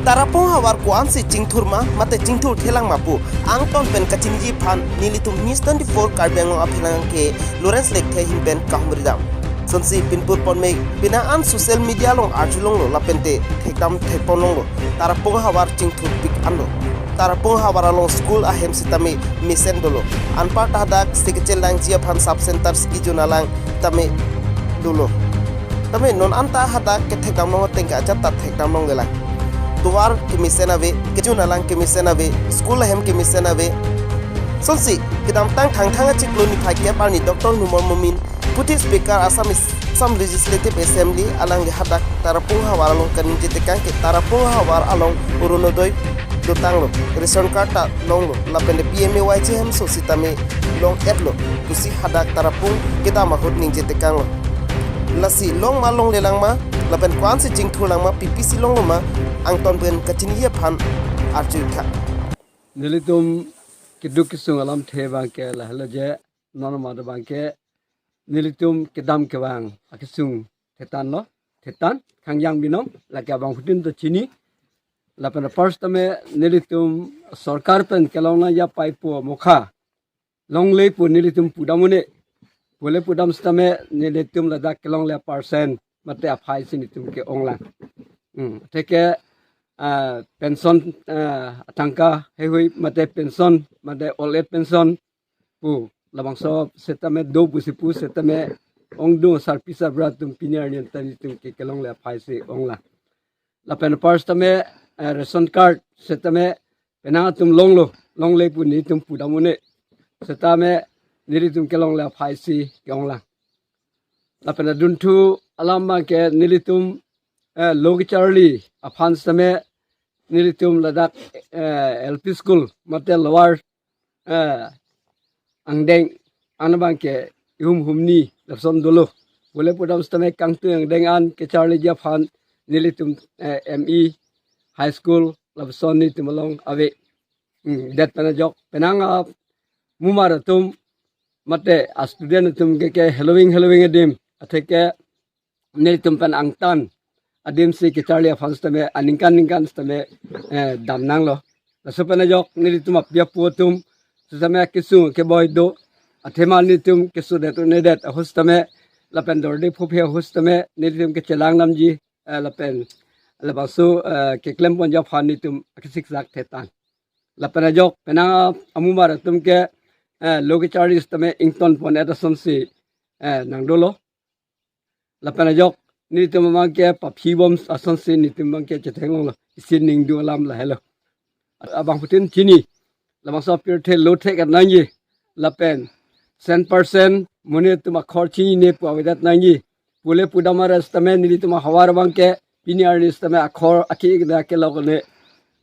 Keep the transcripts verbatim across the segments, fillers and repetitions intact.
Tarapung havar ko-ansi chingthur ma, mate chingthur thelang ma pu angton pen kachiniji aphan nelitum News twenty-four Karbi Anglong aphelang ke Lawrence Lekthe ahin pen kahumri dam. Sonsi pinpur ponme, penang an social media along arjulonglo lapente thekdam thekponlonglo. Tarapung havar chingthurpik anlo. Tarapung havar along school ahem sitame mesen dolo. Anparta hadak si kechel langji aphan sub center si kejun alang tame dolo. Tame non anta hadak kethekdamlong ateng ke ajat ta thekdamlonglelang. Tovar kemesen ave, kejun alang kemesen ave, school ahem kemesen ave. Sonsi kedamtang Thangthang achiklo niphai kep arni Doctor Numal Momin, Deputy Speaker Assam is-, Assam Legislative Assembly alangli hadak Tarapung havar along kaningje tekang ke Tarapung havar along Orunodoi dotanglo, ration card ta longlo, lapente P M A Y G hemso sitame long-etlo pusi hadak Tarapung kedam ahut ningje tekanglo. Lasi long ma longlelang ma, lapen ko-ansi chingthurlang ma, P P C longlo ma, angton pen kachiniji aphan arju tha. Nelitum keduk kesung alamthe abang ke lahelo je, non ma abang ke nelitum kedam kevang akesung thetanlo, thetan, khangjang binong, lake abangphutin to chini. Lapen apar sitame nelitum sorkar pen kelong nangji apaipo mokha longle pu nelitum pudam un-e. Pule pudam sitame nelitum ladak kelongle a-percent mate aphai si nelitum ke-onglang. Hmm, atheke, ah, pension, ah, atangka heihui mate pension, mate old age pension pu labangso sitame do pusi pu sitame ongdung sarpi sarbura atum pini arni ta nelitum ke kelongle aphai si onglang. Lapen apar sitame, eh, ration card sitame penang atum longlo, longle pu nelitum pudam un-e. Sitame nelitum kelongle aphai si ke-onglang. Lapen adunthu alam abang ke nelitum, eh, lo kecharli aphan sitame nelitum ladak, eh, L P school mate lower, eh, angdeng an abang ke ihum humni lapuson dolo. Pule pudam sitame kangtui angdeng an kecharliji aphan nelitum, eh, M E high school lapuson nelitum along ave. Hmm, det pen ajok penang amumar atum mate a-student atum ke, ke heloving heloving adim atheke nelitum pen angtan adim si kecharli aphan sitame aningkan ningkan sitame, eh, damnanglo. Laso pen ajok nelitum api apo atum sitame kesung keboi do, athema nelitum kesodet un-edet ahut sitame lapen dorde phophe ahut sitame nelitum kechelang damji, eh, lapen labangso, eh, keklem ponji aphan nelitum kesiksak thetan. Lapen ajok penang amumar atum ke, eh, lo kecharli sitame ington pon-et asonsi, eh, nangdolo. Lapen ajok nelitum abang ke paphi bom asonsi nelitum abang ke chetheklonglo, isi ningdung alam lahelo. Abangphutin chini, labangso pirthe lo thek-et nangji, lapen cent percent monit atum akhor chinine pu avedet nangji. Pule pudam aras tame nelitum ahavar abang ke pini arni sitame akhor aki ikda kelok ne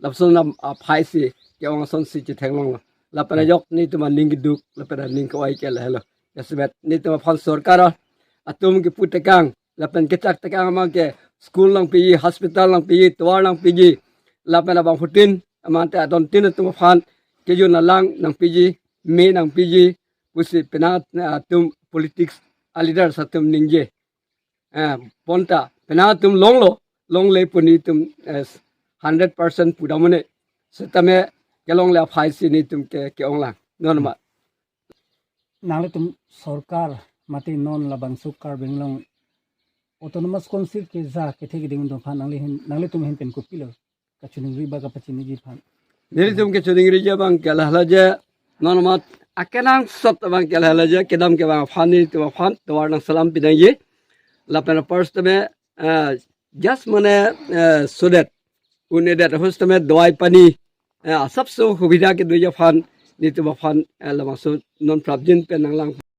lapuson alam aphai si ke-ong asonsi chetheklonglo. Lapen ajok nelitum aning keduk lapen aning ke-oi ke lahelo. Jasemet nelitum aphan sorkar atum kepu tekang lapen kechak tekang abang ke school nangpiji, hospital nangpiji, tovar nangpiji, lapen abangphutin amante adontin atum aphan kejun alang nangpiji, me nangpiji, pusi penang atum politics a-leaders atum ningje. Eh, bonta penang atum longlo, longle pu nelitum, eh, hundred percent pudam un-e. Sitame kelongle aphai si nelitum ke, ke-onglang. Non ma. Nanglitum sorkar mate non labangso Karbi Anglong Autonomous Council keja kethe keding atum aphan nangli hin, nanglitum ahin pen kopilo kachiningri ba kapachiniji aphan? Nelitum kachiningriji abang ke lahelo je, non ma akenangsot abang ke lahelo je, kedam kevang aphan nelitum aphan tovar nangselam pinangji. Lapen apar sitame, eh, just mane, eh, sodet un-edet ahut sitame dawai pani, eh, asapso subidha kedoji aphan nelitum aphan, eh, labangso non prapjin pen nanglang